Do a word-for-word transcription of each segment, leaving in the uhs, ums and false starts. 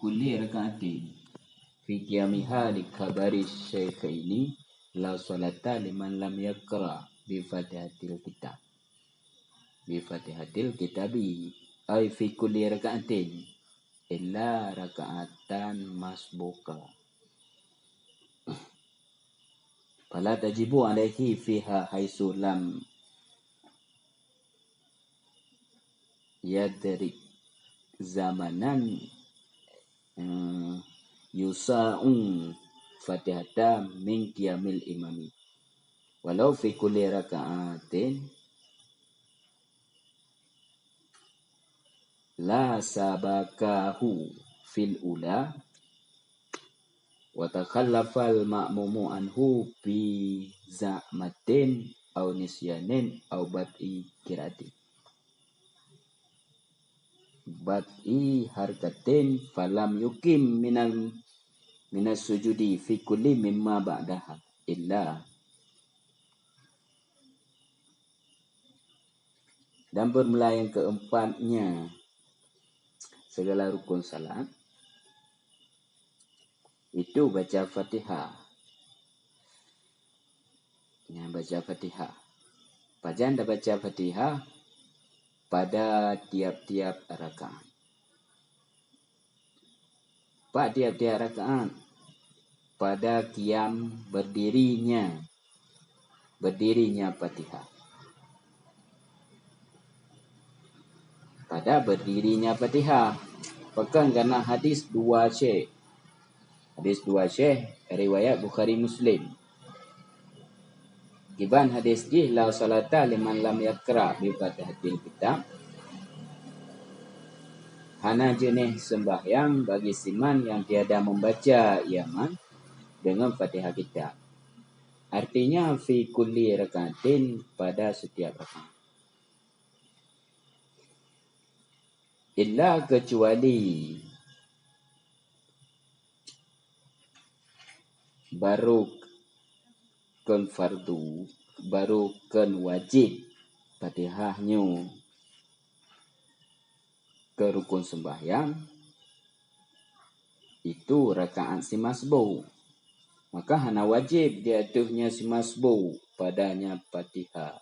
kulli rak'atin fi qiyamiha li khabari syaikhaini la sholata liman lam yaqra bi Fatihatil Kitab. Bi Fatihatil Kitabi, ay fi kulli rak'atin illa rak'atan masbuqa. Fala tajibu alaihi fiha haitsu lam yadrik zamanan, eh, yusa'u Fatihata min qiyamil imami. Walau fi kulli raka'atin la sabaqahu fil ula, wa takhallafal ma'mumu anhu bi za'matin aw nisyanin aw bad'i qira'atin. Bad'i harkatin falam yuqim minal, minas sujudi fi kulli mimma ba'daha illa. Dan bermula yang keempatnya segala rukun salat, itu baca Fatihah. Nyan baca Fatihah. Pajan tabaca Fatihah? Pada tiap-tiap rakaat. Pada tiap-tiap rakaat. Pada qiyam berdirinya. Berdirinya Fatihah. Pada berdirinya Fatihah. Pakon? Karena hadis dua syekh. Hadis dua syekh, riwayat Bukhari Muslim. Kiban hadis jih, la salata liman lam yaqra bi Fatihatil Kitab. Hana jeuneh sembahyang bagi siman yang tiada membaca ia man dengan Fatihah Kitab. Artinya, fi kulli rakaatin, pada setiap rakaat. Illa, kecuali, baru kon fardu, baru kon wajib Fatihah nyoe keu rukun sembahyang, itu rakaat simasbu. Maka hana wajib di ateueh nyan simasbu padanya Fatihah.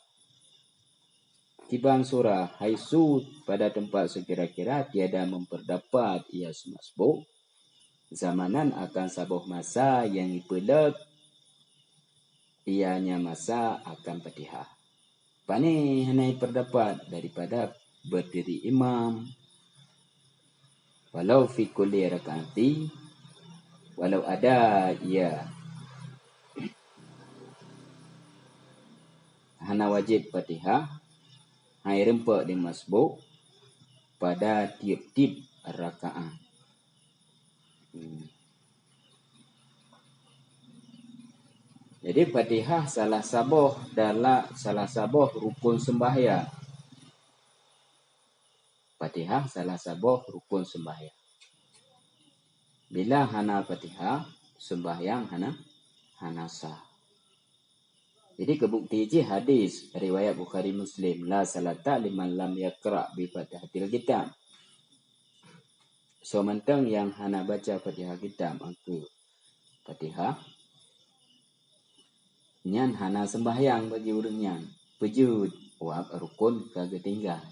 Kiban surah, haitsu, pada tempat sekira-kira, tiada memperdapat ia simasbu, zamanan, akan saboh masa nyang ipeuleuet ianya masa akan Fatihah. Pane hana ipeurdapat daripada berdiri imam, walau fi kulli rakaati, walau ada ia hana wajib Fatihah, hai reumpok di masbuk pada tiep-tiep rakaat. Hmm. Jadi, Fatihah salah saboh dalam, salah saboh rukun sembahyang. Fatihah salah saboh rukun sembahyang. Bila hana Fatihah, sembahyang hana, hana sah. Jadi, keubukti jih hadis riwayat Bukhari Muslim, "La salata liman lam yaqra bi Fatihatil Kitab." Soe mantong nyang hana baca Fatihah Kitab, maka Fatihah, nyan hana sembahyang bagi ureuëng nyan. Peujeuet, wab rukun ka geutinggai.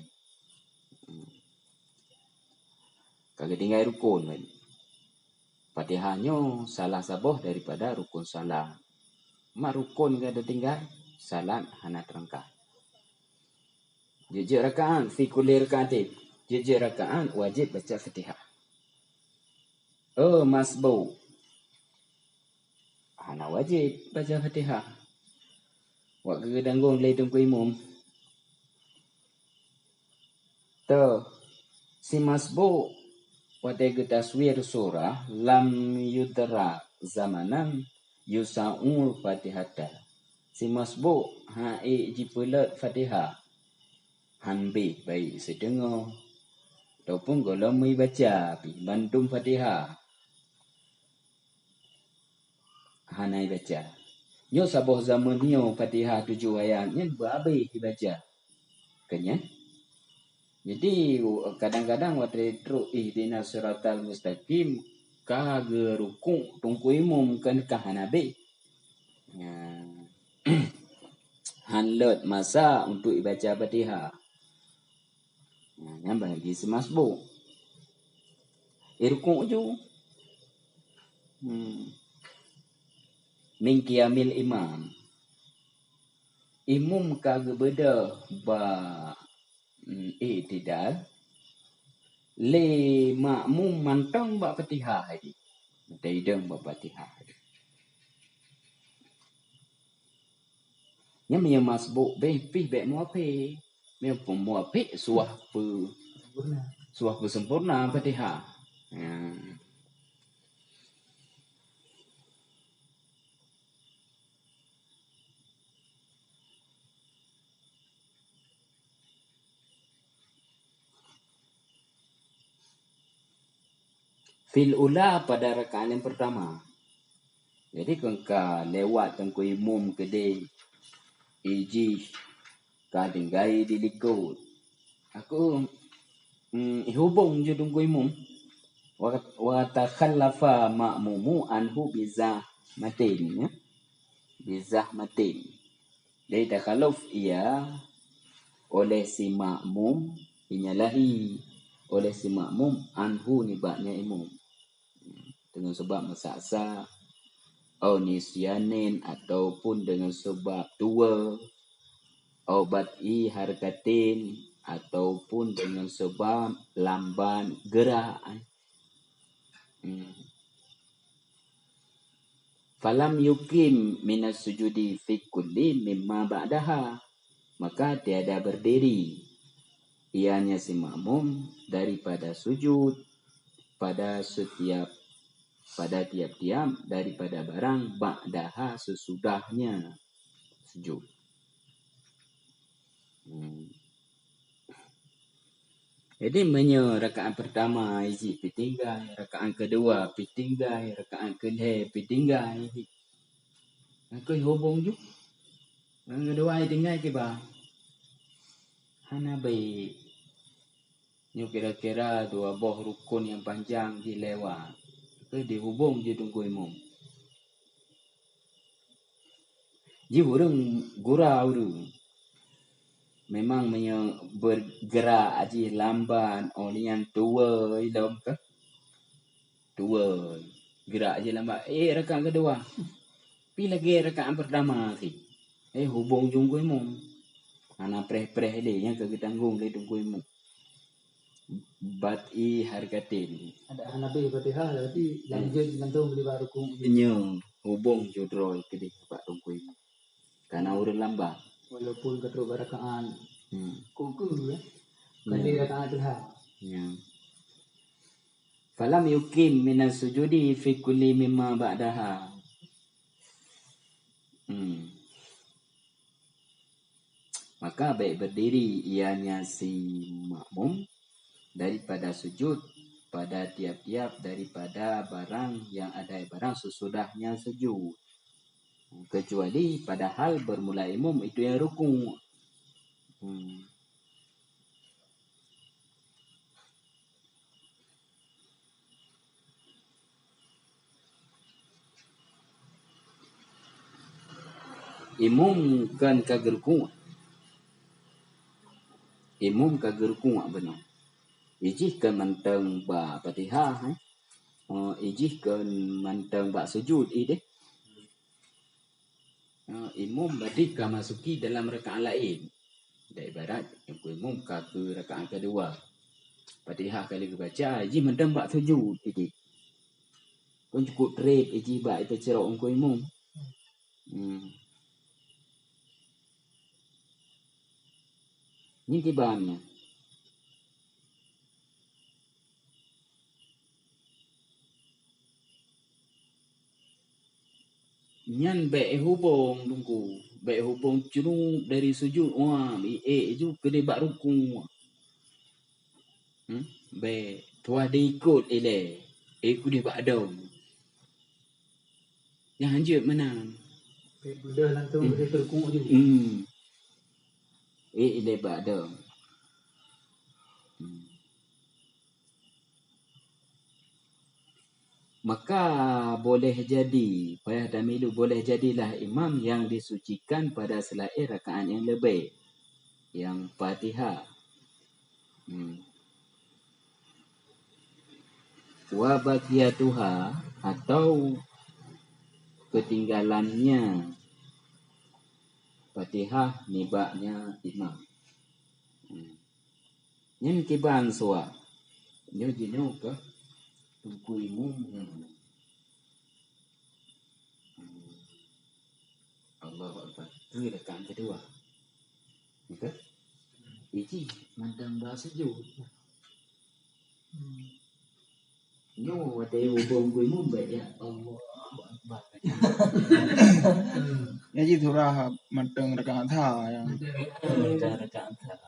Hmm. Ka geutinggai rukun kan. Fatihah nyoe salah saboh daripada rukun salat. Mak rukun ka geutinggai, salat hana teurangkat. Jeuet-jeuet rakaat, fi kulli rakaatin. Jeuet-jeuet rakaat wajib baca Fatihah. Oh, masbuk. Hana wajib baca Fatihah. Wak geudanggong lé teungku imum. Toh, si masbuk watée geutaswir surah lam yudrak zamanan yusa'ul Fatihata. Si masbuk han ék jipeuleuet Fatihah. Han béh baik siteungoh, ataupun gohlom meubaca pih bandum Fatihah. Hana ibaca. Nyoe saboh zaman nyoe Fatihah tujoh ayat nyan beuhabéh ibaca. Keunyan, Jadi, kadang-kadang watèe trok ihdinas siratal mustaqim, ka geurukuk teungku imum kan ka hana beh. Nah, han lôt masa untuk ibaca Fatihah. Nah, nyan bagi si masbuk. Irukuk ju. Hmm. Min qiyamil imam. Imum ka geubeudôh bak, hmm, i'tidal. Lé makmum mantong bak Fatihah jih. Mantong idong bak Fatihah. Nyan meunyoe masbuk beh pih bèk muafik. Meunyoe pih muafik suah peu-, suah peusempurna Fatihah. Ya. Fil ula, pada rakaat yang pertama. Jadi, kon ka lewat teungku imum keudeh, ijih ka tinggai di likot. Aku, mm, ihubong ju teungku imum. Wa, wa takhallafa ma'mumu anhu bizahmatin, ya. Bizahmatin. Jadi takhaluf ia oleh si makmum, inyalahi oleh si makmum, anhu nibak nyan imum. Deungon sabab meusaksa, au nisyanin, ataupun deungon sabab tuwoe, au bat'i harkatin, ataupun deungon sabab lamban geurak. Hmm. Falam yukim minas sujudi fi kulli mimma ba'daha, maka tiada berdiri ianya si makmum daripada sujud pada setiap, pada tiap-tiap daripada barang ba'daha sesudahnya sujud. Hmm. Jadi, meunyoe rakaat pertama ijih pih tinggai, rakaat kedua pih tinggai, rakaat keulhèe pih tinggai, nakeuh hubong ju. Rakaat kedua tinggai kiban? Hana bèk. Nyoe kira-kira dua boh rukun nyang panjang jih lewat. Nakeuh dihubong ju teungku imum. Jih ureueng gura ureueng. Memang meunyoe bergerak jih lamban, oh, nyan tuwoe lom keuh. Tuwoe. Gerak jih lamban. Eh, rakaat kedua. Pih lagèe rakaat pertama sih. Eh, hubong ju teungku imum. Hana preh-preh lé, nyan ka geutanggong lé teungku imum. Bat'i harkatin. Ada hana beh Fatihah, tapi lanjut mantong bak rukuk. Nyo, hubong ju droe keudeh bak rukuk. Karena ureueng lamban. Walaupun ka trok bak rakaat. Hmm. Kuku, ya. Kan di rakaat tu ha. Ya. Falam yukim minas sujudi fi kulli mimma ba'daha. Hmm. Maka bèk berdiri ianya si makmum daripada sujud pada tiap-tiap daripada barang yang ada barang sesudahnya sujud. Kecuali padahal bermula imum itu yang rukuk. Hmm. Imum kan ka geurukuk. Imum ka geurukuk beuna. Ijih kan mantong bak Fatihah, eh. Oh, ijih kan mantong bak sujud ideh. Eh, imum berarti ka masuki dalam rakaat laén. Dan ibarat teungku imum ka keu rakaat kedua. Fatihah ka lheueh geubaca, jih mantong bak sujud ideh. Kon cukup trép ijih bak ipeucrok teungku imum. Hmm. Nyan kiban nyan. Nyan bèk hubong teungku, bèk hubong cunub dari sujud, wah, ék ju keudeh bak rukuk. Hmm? Bèk tuwah diikot ilèe, ék keudeh bak dong. Nyang hanjeuet meunan. Bèk beudôh langsung keudeh rukuk ju. Hmm. Ék ilèe bak dong. Maka boleh jadi, payah tamilu, boleh jadilah imam yang disucikan pada selain rakaat yang lebih, yang Fatihah. Hmm. Wa baqiyatuha, atau ketinggalannya Fatihah nibaknya imam. Hmm. Nyan kiban suah. Nyoe jinoe ka Teungku Imum nyan. Allahu Akbar. Tu rakaat kedua. Betul? Iji mantong ba sujud. Hmm. Nyoe watèe ubông kui mumbet ya. Allahu Akbar. Nyan jih surah mantong rakaat tha nyang. Mantong rakaat tha.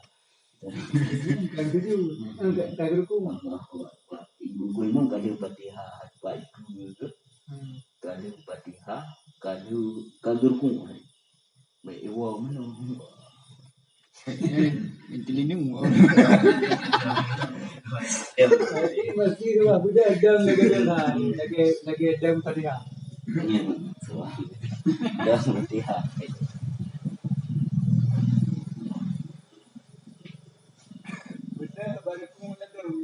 Kan keujeuet. Kan, kan rukuk. Allahu Akbar. Kui mumbet ka lheueh Fatihah, Fatihah. Hmm. Ka lheueh Fatihah, ka lheueh, ka lheueh rukuk. Baik, iwoe meunoe. Eh, yang telinung. Masjid tu lah, budak dam lagi dam lah. Lagi, lagi dam Fatihah. Ya, suah. Dam Fatihah. Betul, baru aku nak tahu.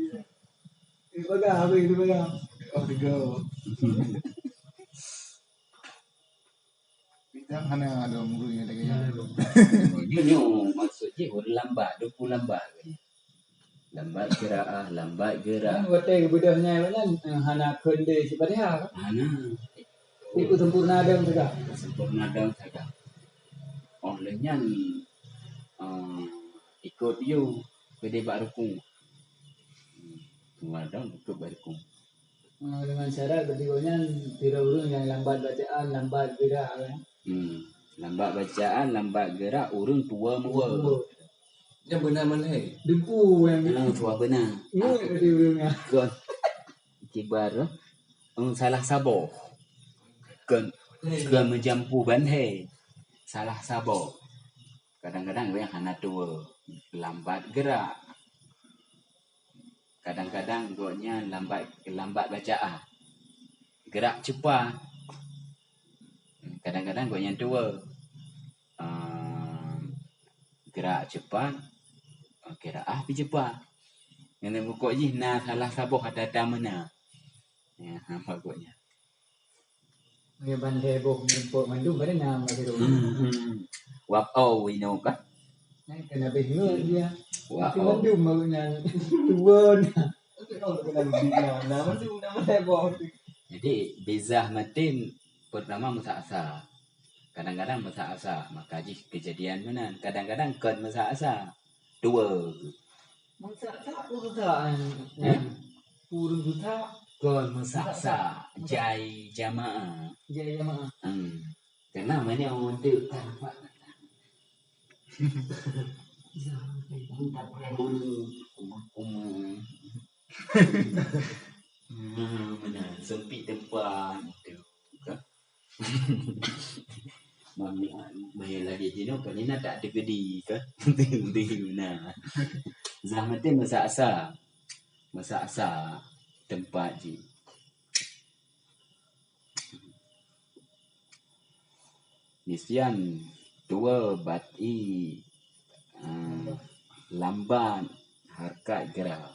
Dia pegang, habis dia pegang. Oh, tiga. Bidang hana ada murid yang lagèe nyan. Nyoe, nyoe maksud jih ureueng lambat, duku lambat. Lambat geuraah, lambat gerak. Kan watèe geubeudôh nyan, nyan, eh, hana kheun lé cit Fatihah kan? Hana. Ikut sempurna dam saga. Sempurna dam saga. Oh, lheueh nyan, eh, ikut yue keudeh bak rukuk. Sempurna dam ikut bak rukuk. Ah, dengan syarat berarti gobnyan sidroe ureueng nyang lambat bacaan, lambat gerak, kan? Hmm. Lambat bacaan, lambat gerak, ureueng tuwoe meuwoe. Tuwoe. Nyang beuna mandum. Debu nyang Ah, tuwoe beuna. Ingat tadi ureueng nyan. Kon. Kiban, eh, salah saboh. Kon, kon meujampu ban hai. Salah saboh. Kadang-kadang ureueng hana tuwoe, lambat gerak. Kadang-kadang gobnyan lambat, lambat bacaan. Gerak cepat. Kadang-kadang gobnyan tuwoe. Ehm, gerak cepat, geuraah pih cepat. Ngon bukon jih na salah saboh ata-ata meunan. Ya, hamba gobnyan. Ngon ban lhèe boh meurumpok mandum, padahai na meusidroe. Hmm, hmm. Wap au inoe kah? Nyan kan habéh ngeut dia. Wap au. Tapi mandum baru nyan turun. Tapi kalau kena lebih na, na mandum, na lhèe boh. Jadi, bizah matin pertama meusa-asa. Kadang-kadang meusa-asa, maka jih keujadian meunan. Kadang-kadang kon meusa-asa. Tuwoe. Meusa-asa, meusa-asa, eh, Hmm? ureueng buta. Kon meusa-asa, jai jamaah. Jai jamaah. Hmm. Karena mana orang tu tak nampak. Hmm, mana sempit tempat tu. Kan? Mami, maya lagi jinoe, kan ina tak degedi ke? Degedi na. Zah maté meusa-asa. Meusa-asa tempat jih. Nisian tuwoe bat i, ah, lambat harkat gerak.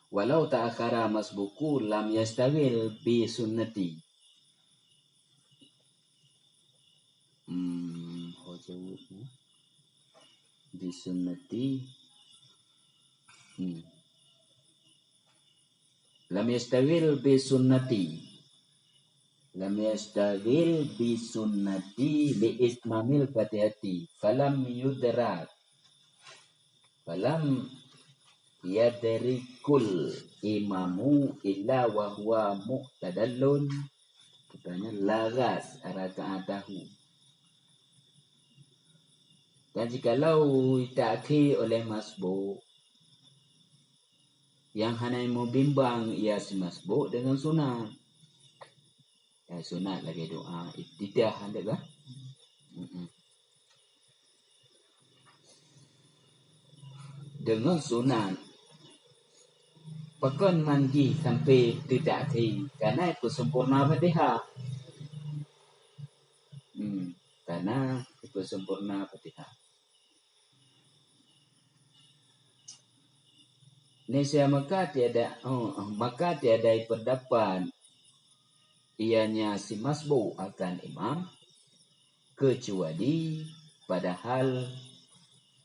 Walau ta'akhara masbuqu lam yastaghil bi sunnati. Hmm, ho jaweueb, eh? Bi sunnati. Hmm. Lam yastaghil bi sunnati. Lam yastaghil bi sunnati li itmamil Fatihati. Falam yudrak. Falam yadrikul imamu illa wa huwa mu'tadalun. Katanya laras raka'atahu. Dan jikalau takhir oleh masbuk, yang hana meubimbang ia si masbuk dengan sunat. Eh, sunat lagèe doa iftitah, han deuh kah? Mm-mm. Deungon sunat, pakon man jih sampai teutakhir, kana ipeusempurna Fatihah. Hmm, kana ipeusempurna Fatihah. Nisya maka tiada, oh, maka tiada pendapat ianya si masbuk akan imam, kecuali padahal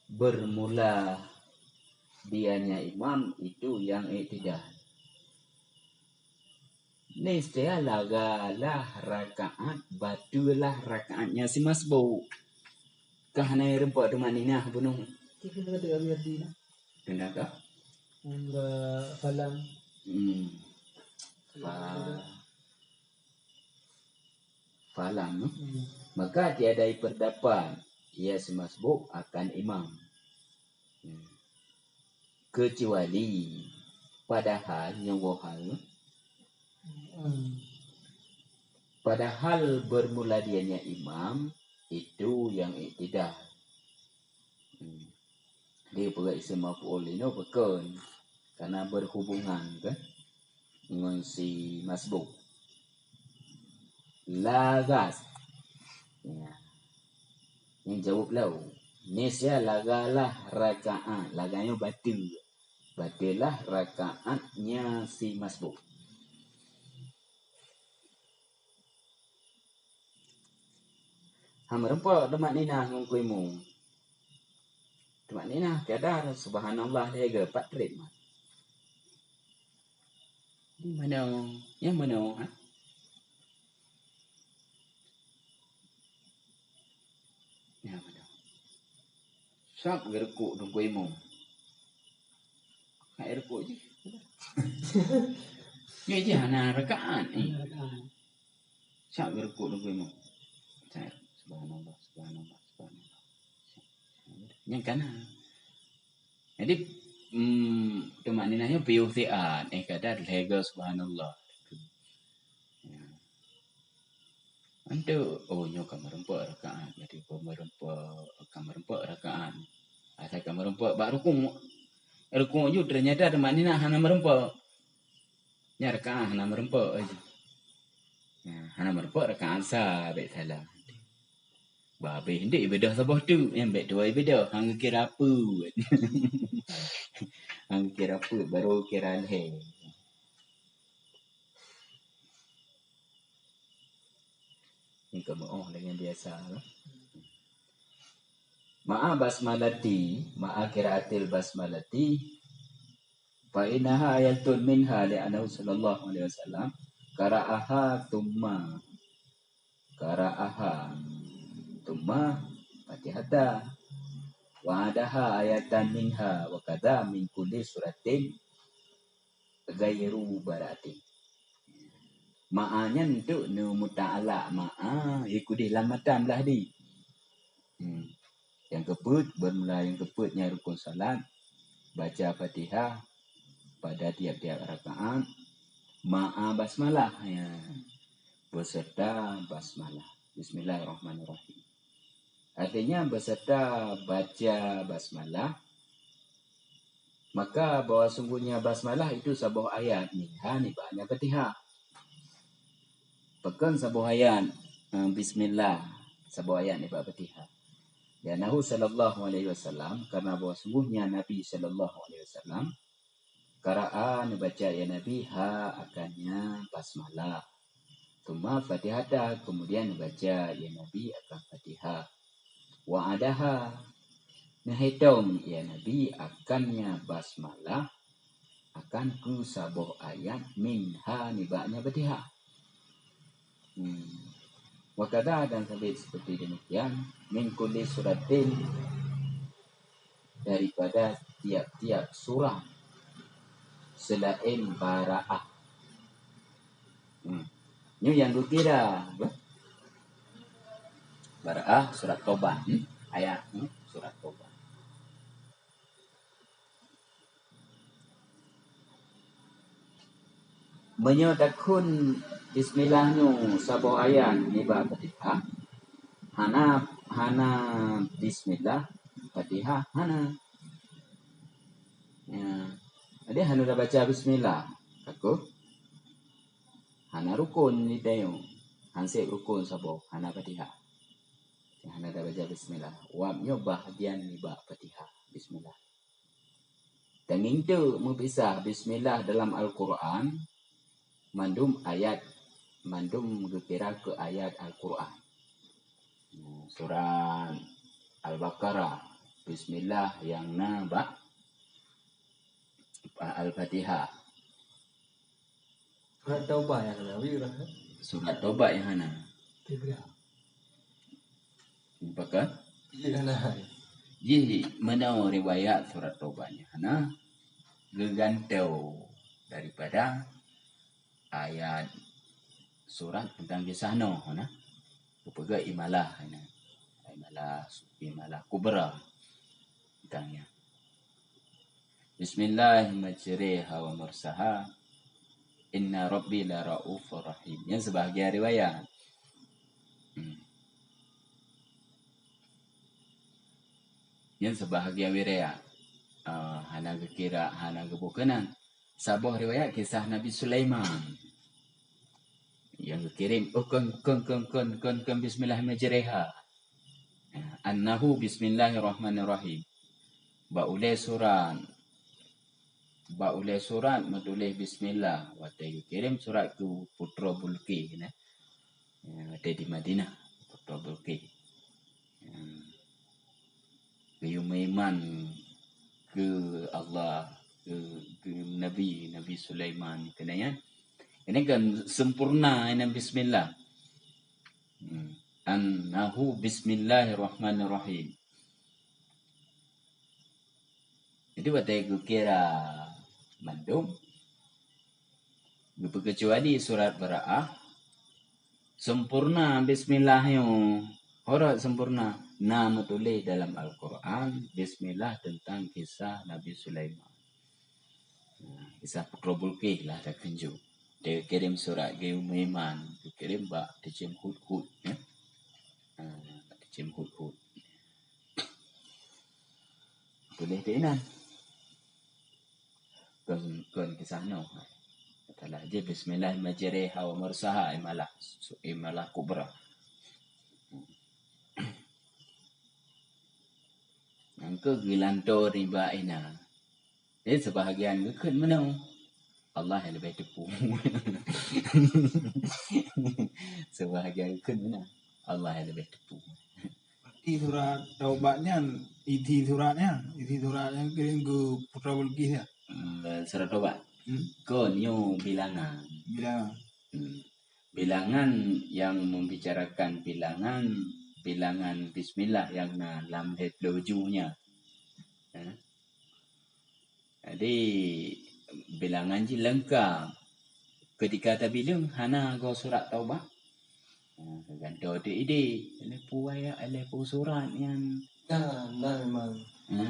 bermula dianya imam itu yang iktidal. Niscaya lagalah rakaat, bateulah rakaatnya si masbuk. Kah na rumpok tumakninah bunoe. Kira-kira dia biar di Kenapa? Enggak falam. Hmm. Fa-, falam, no? Hmm. Maka tiada pendapat ia si masbuk akan imam. Hmm. Kecuali, padahal, nyoe hal, Hmm. padahal bermula dianya imam, itu yang iktidal. Hmm. Jadi, peugah isim maf'ul inoe pakon, karena berhubungan, kan, ngon si masbuk. Lagas. Ya. Nyang jaweueb lom. Nisya lagalah rakaat. Laga nyoe bateue. Bateulah rakaatnya si masbuk. Han meurumpok tumakninah ngon kuimu. Tumakninah kadar subhanallah lhèe go pat trép mat. Manoe, nyang manoe, ha? Nyang manoe. Sab geurukuk teungku imum. Hai rukuk jih. Nyoe jih hana rakaat, eh. Hana rakaat. Sab geurukuk teungku imum. Sab, subhanallah, subhanallah, subhanallah. Nyang kana. Jadi, mm, tumakninah nyoe piôh siat, eh, kadar lhèe go subhanallah. Ya. Antu, oh, nyoe ka meurumpok rakaat, jadi ka meurumpok, ka meurumpok rakaat. Asai ka meurumpok bak rukuk. Rukuk ju ternyata tumakninah hana meurumpok. Nyan rakaat hana meurumpok laju. Nah, hana meurumpok rakaat sa bèk salah. Bah, habéh ndik ibadah saboh teuk, nyan bèk dua ibadah, hana geukira peue. Hana geukira peue, baru kira lhèe. Ni keu meu'oh dengan biasa lah. Ma'a basmalati, ma'a qiraatil basmalati, fa innaha ayatun minha, li'annahu sallallahu alaihi wasallam qara'aha tsumma, qara'aha tsumma Fatihata, wa adaha ayatan minha, wa kadza min kulli suratin ghairu bara'atin. Ma'a nyan teuk neumuta'allak ma'a, i keudéh lam matan blah di. Hmm. Nyang keupeuet, bermula nyang keupeuet nyan rukun salat, baca Fatihah pada tiap-tiap rakaat, ma'a basmalah, ya. Beserta basmalah. Bismillahirrahmanirrahim. Artinya, beserta baca basmalah, maka bahwa sungguhnya basmalah itu saboh ayat minha, nibaknya Fatihah. Pakon saboh ayat, eh, bismillah, saboh ayat nibak Fatihah. Li'annahu sallallahu alaihi wasallam, karena bahwa sungguhnya Nabi sallallahu alaihi wasallam, qara'a, neubaca ya Nabi, ha, akannya basmalah. Tsumma Fatihata, kemudian neubaca ya Nabi akan Fatihah. Wa adaha, neuhitong ya Nabi akannya basmalah, akan keu saboh ayat minha, nibaknya Fatihah. Hmm. Wa kadza, dan sabit seperti demikian, min kulli suratin, daripada tiap-tiap surah selain Bara'ah. Hmm. Nyoe nyang geukira, apa? Bara'ah, surat Taubah, hmm? Ayat, hmm? Surat Taubah. Meunyoe takheun Bismillah nyoe saboh ayat nibak Fatihah. Hana, hana bismillah, Fatihah hana. Ya. Jadi hana tabaca bismillah. Takut hana rukun di tayo. Hanseb rukun saboh, hana Fatihah. Hana tabaca bismillah. Wab nyoe bahagian nibak Fatihah. Bismillah. Tangintu meupisah bismillah dalam Al-Quran, mandum ayat, mandum geukira keu ayat Al-Quran. Surat Al-Baqarah, bismillah nyang na bak Al-Fatihah. Surat Taubah nyang hana, Abi, ureueng, eh? Surat Taubah nyang hana. Tiga. Pakon? Iya, hana. Jih meunoe riwayat surat Taubah nyang hana, geugantoe daripada ayat surat teuntang kisah Nuh, nah. Geupeugah imalah, nah. Imalah, imalah kubra. Teuntang nyan. Bismillah majriha wa mursaha. Inna rabbi la raufur rahim. Nyan sebahagian riwayat. Hmm. Nyan sebahagian riwayat. Ah, hana geukira, hana geuboh keunan. Saboh riwayat kisah Nabi Sulaiman. Nyang geukirém, oh, kon, kon, kon, kon, kon, kon bismillah majriha. Annahu bismillahirrahmanirrahim. Bak ulée surat. Bak ulée surat meutuléh bismillah. Watée geukirém surat keu putroe Bulqis, nah. Ya, watée di Madinah, putroe Bulqis. Ya. Geuyue meuiman keu Allah, keu, keu Nabi, Nabi Sulaiman, keunan nyan. Ini kan sempurna, ini bismillah. Hmm. Annahu bismillahirrahmanirrahim. Jadi, watée geukira mandum, geupeukeucuali surat Bara'ah, sempurna bismillah nyoe, horot sempurna, na meutuléh dalam Al-Quran, bismillah teuntang kisah Nabi Sulaiman. Nah, kisah putroe Bulqis lah takeunjok. Dia kirim surat geuyue meuiman, geukirém bak Teujeuem Hudhud, ya. Ah, Teujeuem Hudhud. Tuléh di inan. Kon, kon kisah Nuh. Katalah jih bismillah majriha wa mursaha, imalah, imalah kubra. Nyang keu geulantoe nibak inan. Jadi, sebahagian geukheun meunoe, Allah nyang leubeh teupeu. Sebahagian geukheun meunoe, Allah nyang leubeh teupeu. Berarti surat Taubat nyan, isi surat nyan, isi surat nyang keu, keu putroe Bulqis nyan? Hmm, surat Taubat. Hmm. Kon nyoe bilangan. Bilangan. Hmm. Bilangan nyang membicarakan bilangan, bilangan bismillah nyang na lam lhèe plôh ju nyan. Ya. Jadi, bilangan jih leungkap. Keutika tabileueng hana goe surat Taubat. Ha, geugantoe teuk idéh. Lhèe plôh ayat, lhèe plôh surat nyan. Nah, nah memang. Ha?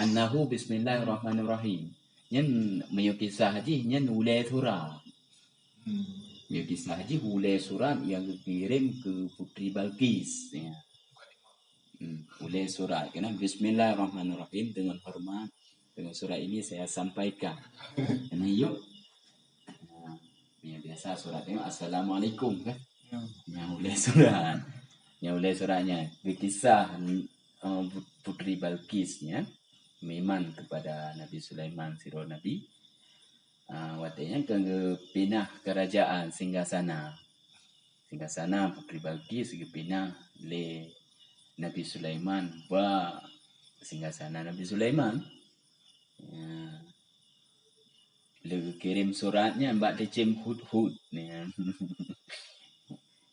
Annahu bismillahirrahmanirrahim. Nyan meunyoe kisah jih, nyan ulèe surat. Hmm. Nyoe kisah jih ulèe surat nyang geukirém keu Putri Balqis, ya. Hmm, ulèe surat. Keunan, "Bismillahirrahmanirrahim, dengan hormat, dengan surat ini saya sampaikan." Keunan, yuk. Nah, ya, biasa surat tengok, "Assalamualaikum," kan? Ya. Nyang ulèe surat. Nyang ulèe surat nyan. Geukisah, eh, Putri Balqis, ya. Meuiman kepada Nabi Sulaiman, sidroe nabi. Ah, watèe nyan ka geupinah kerajaan singgasana. Singgasana Putri Balqis geupinah lé Nabi Sulaiman bak singgasana Nabi Sulaiman. Ya. Lé geukirém surat nyan bak Teujeuem Hudhud nyan.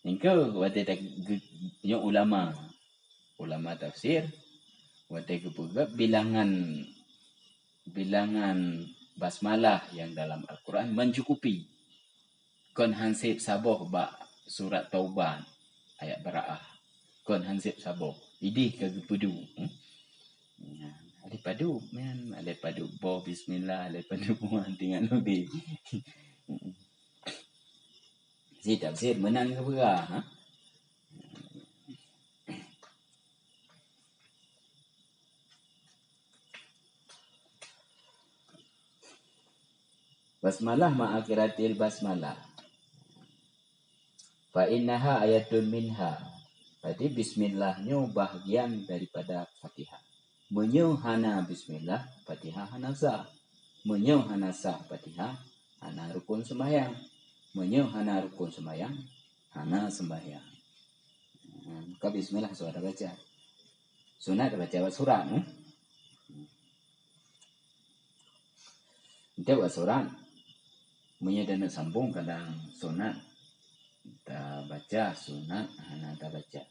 Nyang keu watèe ta-, geu-, nyoe ulama. Ulama tafsir, watèe geupeugah bilangan, bilangan basmalah nyang dalam Al-Quran mencukupi. Kon hanseb saboh bak surat Taubat ayat Bara'ah. Kon hanseb saboh. Idéh ka geupeuduek. Hmm? Nah, alèh padub, man. Alèh padub boh bismillah, alèh padub boh tinggai leubeh. Di tafsir meunan geupeugah, ha? Basmalah ma akhiratil basmalah. Fa innaha ayatun minha. Berarti bismillah nyoe bahagian daripada Fatihah. Meunyoe hana bismillah, Fatihah hana sah. Meunyoe hana sah Fatihah, hana rukun sembahyang. Meunyoe hana rukun sembahyang, hana sembahyang. Hmm, maka bismillah sudah baca. Sunat baca bak surat, eh? Enteuk bak surat, meunyoe taneuk sambong kadang sunat tabaca, sunat hana tabaca.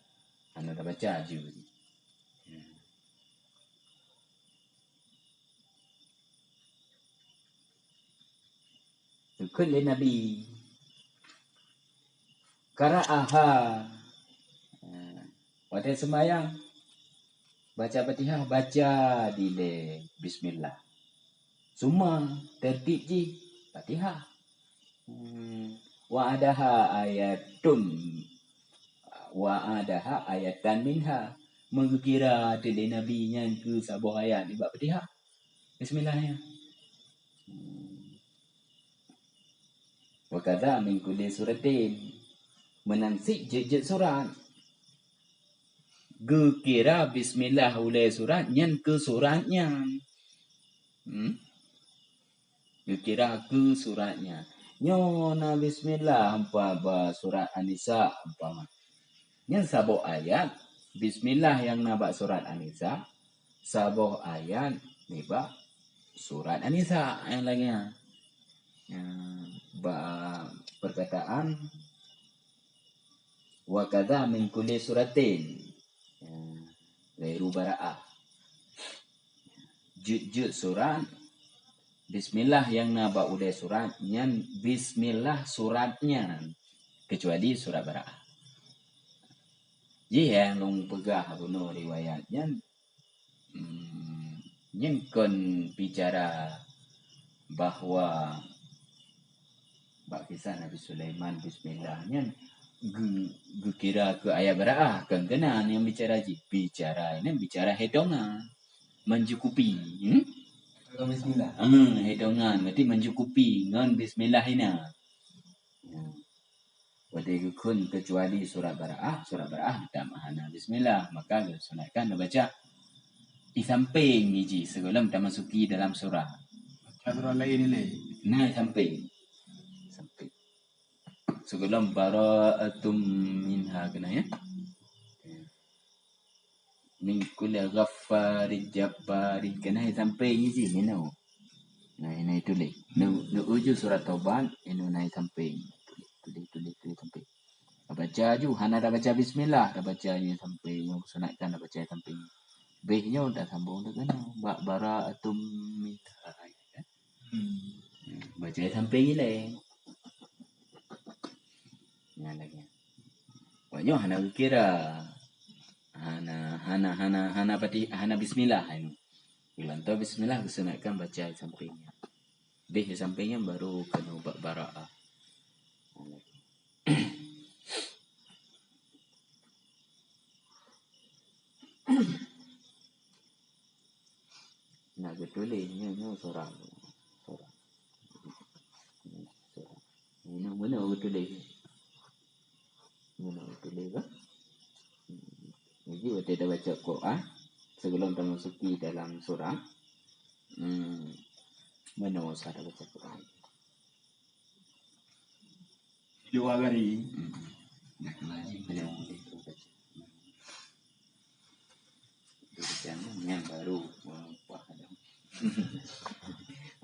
Hana tabaca aju. Geukheun lé Nabi, qara'aha. Watée seumayang, baca Fatihah, baca dilée bismillah. Summa, tertib jih, Fatihah. Hmm, wa adaha ayatun, wa adaha ayatan minha. Meugeukira dilée Nabi nyan keu saboh ayat nibak Fatihah. Bismillah nyan. Hmm. Wa kadza min kulli suratin. Meunan cit jeuet-jeuet surat. Geukira bismillah ulée surat nyan keu surat nyan. Hmm? Geukira keu surat nyan. Nyoe na bismillah umpama bak surat An-Nisa umpama. Nyan saboh ayat bismillah nyang na bak surat An-Nisa, saboh ayat nibak surat An-Nisa nyang laén nyan. Nyan bak perkataan wa kadza min kulli suratin. Nyan, ghairu Bara'ah. Jeuet-jeuet surat, bismillah nyang na bak ulée surat nyan, bismillah surat nyan, keucuali surat Bara'ah. Jih nyang lôn peugah bunoe riwayat nyan, hmm, nyan kon bicara bahwa bak kisah Nabi Sulaiman bismillah nyan geu-, geukira keu ayat Bara'ah, kon keunan nyang bicara jih. Bicara nyan bicara hitongan. Mencukupi. Hmm? Kalau bismillah. Hmm, hitongan berarti mencukupi ngon bismillah ina. Hmm. Watée geukheun keucuali surat Bara'ah, surat Bara'ah tam hana bismillah, maka geusunatkan baca di sampéng jih sigohlom tamasuki dalam surah. Surah laén ni. Nah, sampéng. Sampéng. Sigohlom bara'atum minha keunan, ya. Min kulli ghaffarin jabbarin. Keunan sampéng jih meunoe. Nah, ini tulis. Nu, nu uju surat Taubat, ini naik sampéng. Tulis, tulis, tulis, tulis sampéng. Tabaca aju, hana tabaca bismillah, tabaca aju sampéng, nyang sunatkan tabaca sampéng. Beh nyoe tasambong deuk keunoe. Bak bara'atum minha. Hmm. Baca sampéng ilée. Nyan lagée. Wak nyoe hana geukira. Hana, hana, hana, hana pati-, hana bismillah anu. Geulantoe bismillah geusunatkan baca sampéng nyan. Beh sampéng nyan baru keunoe bak bara'ah. Nak geutuléh nyoe, nyoe surah. Surah. Surah. Nyoe meunoe geutuléh. Meunoe geutuléh bah. Jadi, watée tabaca Quran, sebelum tamasuki dalam surah, hmm, meunoe usah tabaca Quran. Dua kali. Hmm. Nah, kena lagi. Jangan yang baru, wah, wah, ada.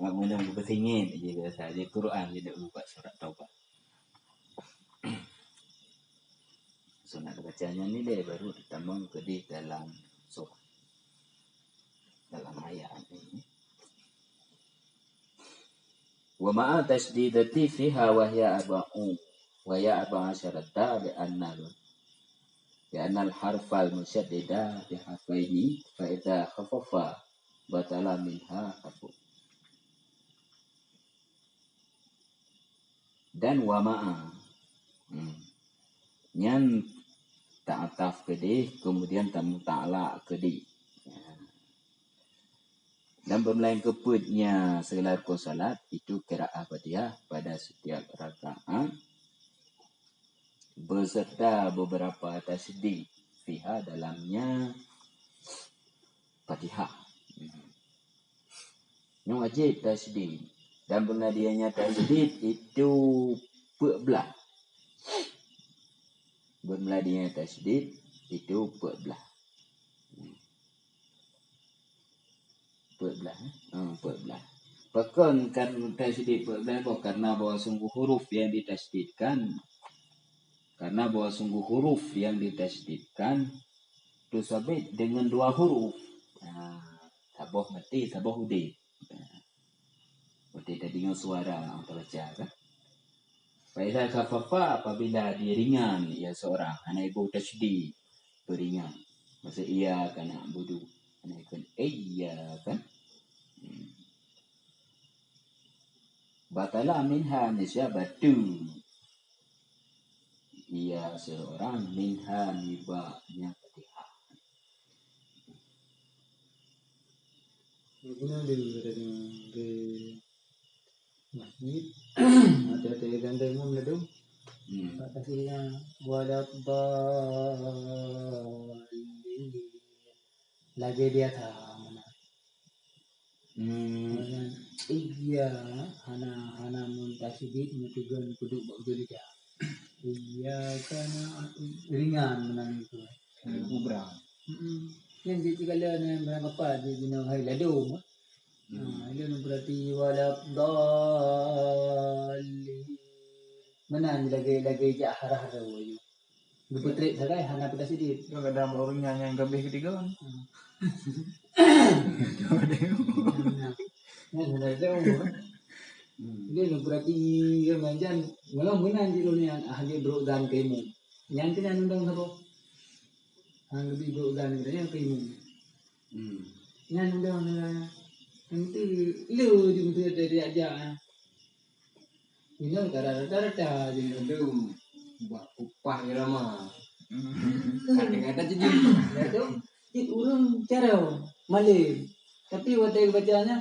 Wah, mula bersingit je biasa. Dia Quran je dah ubah surat Taubat. Sunat bacanya ni deh, baru ditamong ke di dalam surah. Dalam ayat ni. Wa ma'a tasydidati fiha wa hiya arba'u, wa hiya arba'a asyarata bi annal, bi annal harfal musyaddida bi harfaihi fa idza khaffafa batala minha harfu. Dan wa ma'a, Hmm. Nyan ta'ataf keudeh, kemudian tamuta'alaq keudeh. Ya. Dan beumeulaén keupeuet nya segala rukun salat, itu qiraah Fatihah pada setiap rakaat, beserta beberapa tasydid fiha, dalamnya Fatihah. Nyoe wajéb tasydid. Dan beumeulaén tasydid itu peuet blaih. Beumeulaén tasydid itu peuet blaih. Peuet blaih, eh? Hmm, peuet blaih. Pakon kan tasydid peuet blaih boh? Karena bahwa sungguh huruf yang ditasydidkan, karena bahwa sungguh huruf yang ditasydidkan teusabit dengan dua huruf. Nah, saboh maté, saboh udeb. Nah, watée tadeungoe suara orang tabaca kan. Fa idza khaffafa, apabila dia ringan ia seorang, hana iboh tasydid, peuringan. Maksud iyyaka na'budu, hana ikon iyyaka. Hmm. Batala minha, niscaya bateue ia seorang minha nibak nya Fatihah. Guna di, di, di masjid. Ada, ada gandeng imum ladum. Hmm. Tak kasihnya waladdallin. Lagée biasa mana. Hmm. Kemudian, iya, hana, hana mun tasydid, meutegon kudu bak ujung lidah. Iya, kana ringan meunan itu. Hmm, kubra. Mm-mm. Yang di tiga lawan yang berapa di jinoe hai ladum. Hmm. Nah, itu berarti waladdallin. Meunan lagée-lagée jak harah-harah. Geupeutrép sagai hana peudah sidit. Kadang ureueng nyan nyang gabe keutiga. Hmm. Nyan hana teuh. Hmm. Jadi, nak berarti, ya, manjan, walau meunan jih ureueng nyan, ah, dia brok dan keu imum. Nyan keuh nyan undang saboh. Hana geubri brok dan keu imum. Hmm. Nyan undang, eh, nanti le je beutôi dari ajak, eh. Inoe ka rata-rata je. Aduh, buat upah irama. Kadang-kadang jadi. Ya tu, cit ureueng cara malem. Tapi watée baca nyan,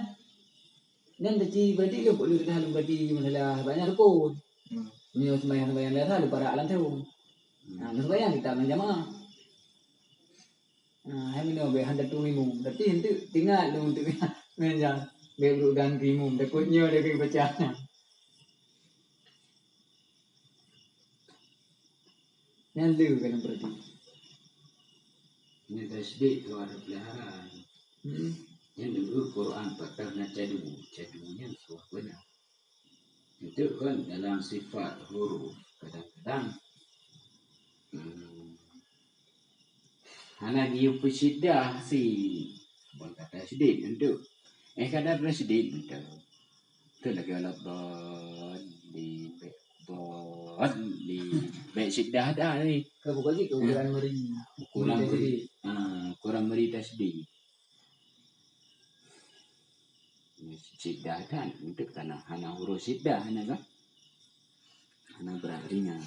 nyan dati berarti le, le dah berarti masalah banyak rukun. Hmm. Nyoe sembahyang-sembahyang biasa, le parak lam tu. Hmm. Nah, sembahyang kita main jamaah. Nah, hai meunoe bèk hana teurimong. Tapi eunteuk teuingat lôn eunteuk nyan. Bèk brok dan teurimong. Takot nyoe lagèe baca. Nyan le keuneuk peurati. Nyan tasydid tu ada peliharaan. Hmm. Nyan dulu Quran patah na cadu. Cadu nyan suah beuna. Eunteuk kon dalam sifat huruf, kadang-kadang, hmm, hana geuyue peusyiddah si, ban ka tasydid eunteuk. Eh, ka tasydid eunteuk. Eunteuk lagèe waladdallin, bèk dallin, bèk syiddah dah, eh. Ka buka jih keu ukuran meri. Ukuran meri. Tasydid. Ah, ukuran meri tasydid. Syiddah kan, eunteuk kana hana huruf syiddah, hana kan? Hana brat ringan.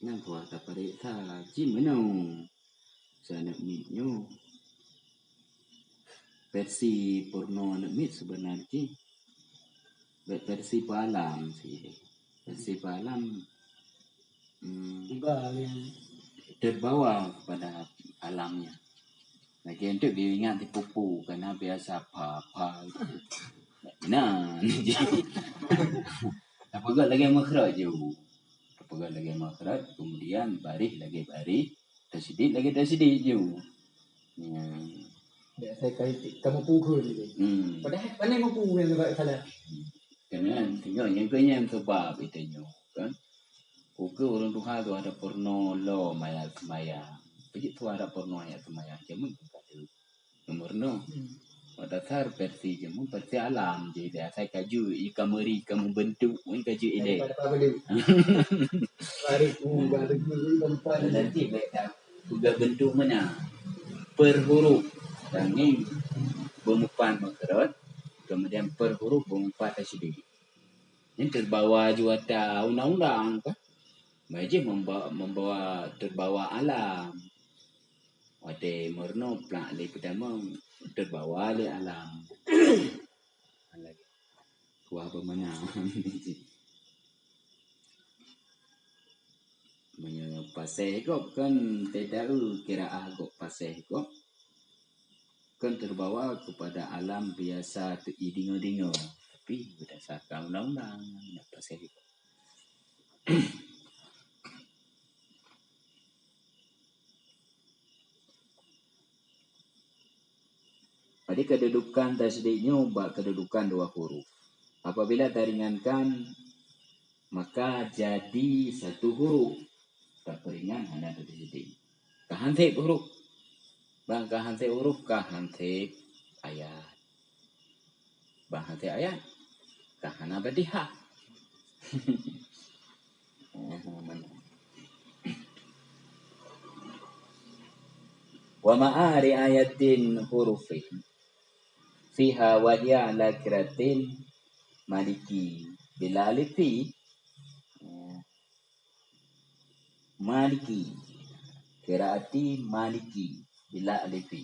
Nyang kuat tapareksa, ci meunoe. Sa aneuk miet nyoe. Versi peurunoe aneuk miet seubeuna jih. Bèk versi peualam sih. Versi peualam, hmm, iba yang terbawa kepada alamnya. Lagi eunteuk geuingat di pupu, karena biasa pha, pha. Nah, tapeugah lagèe makhraj ju. Tapeugah lagèe makhraj, kemudian baris lagèe baris. Tasydid lagèe tasydid ju. Ya. Ya, saya kai kamu pukul gitu. Hmm. Padahal mana mampu yang agak salah. Keunan, tengok nyang keu nyan sebab itu nyoe, kan. Ukeue ureueng tuha tu ada peurunoe lom ayat seumayang. Peue jeuet tuha ada peurunoe ayat seumayang, jameun ka tu. Nomor nol. Hmm. Pada dasar versi jameun, versi alam je dia. Asai ka jeuet, i ka meuri, ka meubeuntuk, wan ka jeuet ilèe. Daripada apa dulu? Baru, baru, baru, baru. Nanti bèk tapeugah beuntuk meunan. Per huruf, tangieng beumupat makhraj, kemudian per huruf beumupat tasydid. Nyan terbawa ju ata undang-undang kan. Bah jih memba-, membawa terbawa alam. Watèe meurunoe plak lé peutamong terbawa lé alam. Kuah beumeunang. Meunyoe paséh gob kan teudaeu kira ah gob paséh gob. Kan terbawa kepada alam biasa teu-, ideungoe-deungoe, tapi berdasarkan undang-undang, nyan paséh. Jadi kedudukan tasydid nyoe bak kedudukan dua huruf. Apabila taringankan, maka jadi satu huruf. Tapeuringan hana tasydid. Ka han sép huruf. Bang ka han sép huruf, ka han sép ayat. Bang han sép ayat, ka hana Fatihah. Wa ma'a ri'ayatin hurufin fiha wa hiya ala qiratin maliki bila alifi. Maliki. Qiraati maliki bila alifi.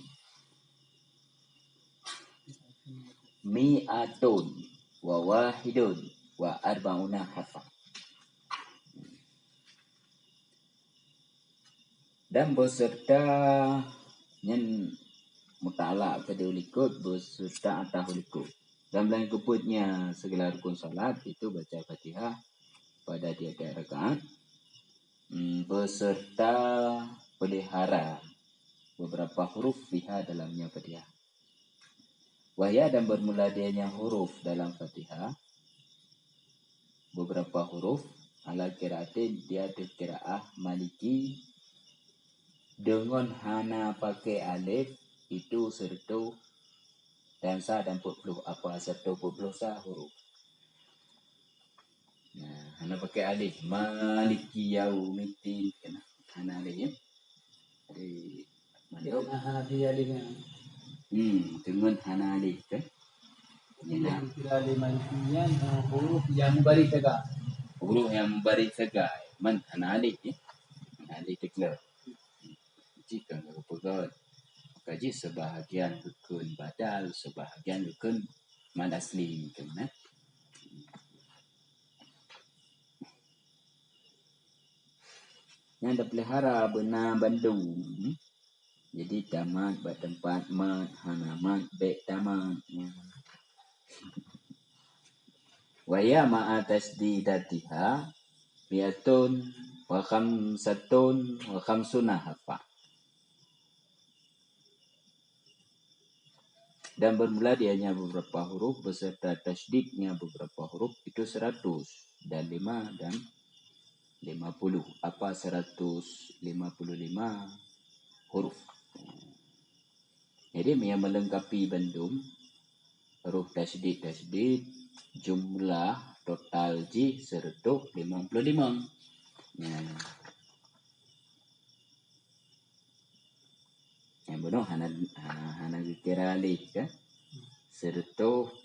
Mi'atun wa wahidun wa arba'una harfa. Dan beserta nyan muta'alak keudeh likot beserta atah likot. Dan bulan keupeuet nya segala rukun salat itu baca Fatihah pada tiap-tiap rakaat, mm, beserta pelihara beberapa huruf fiha dalamnya Fatihah. Wahya dan bermula dianya huruf dalam Fatihah, beberapa huruf ala qiraatin di atas qiraah Maliki dengan hana pakai alif itu serta dan sa dan peuet ploh apa serta peuet ploh sa huruf. Nah, hana pakai alif. Maliki yaumiddin. Kena. Hana alif, ya. Jadi, Maliki. Hana alif, ya. Hmm, teungon hana alif, kan? Jadi, nah, kira alif Maliki nyan, eh, huruf yang mubarik saga. Huruf yang mubarik saga. Man hana alif, ya. Hana alif teuka. Jika nggak peugah, maka jih sebahagian rukun badal, sebahagian rukun mad asli, kan, eh? Nyan tapelihara beuna bandum. Jadi tamat bak teumpat mat, hana mat bèk tamat. Nyan. Wa hiya ma'a tasydidatiha mi'atun wa khamsatun wa khamsuna harfa. Dan bermula dianya beberapa huruf beserta tasydidnya beberapa huruf itu seratus dan lima dan lima puluh. Apa seratus lima puluh lima huruf? Jadi, meunyo melengkapi bandum, huruf tasydid-tasydid, jumlah total jih seratus lima puluh lima. Nah. Nyang bunoe hana, hana, hana geukira alif, kan? Seratus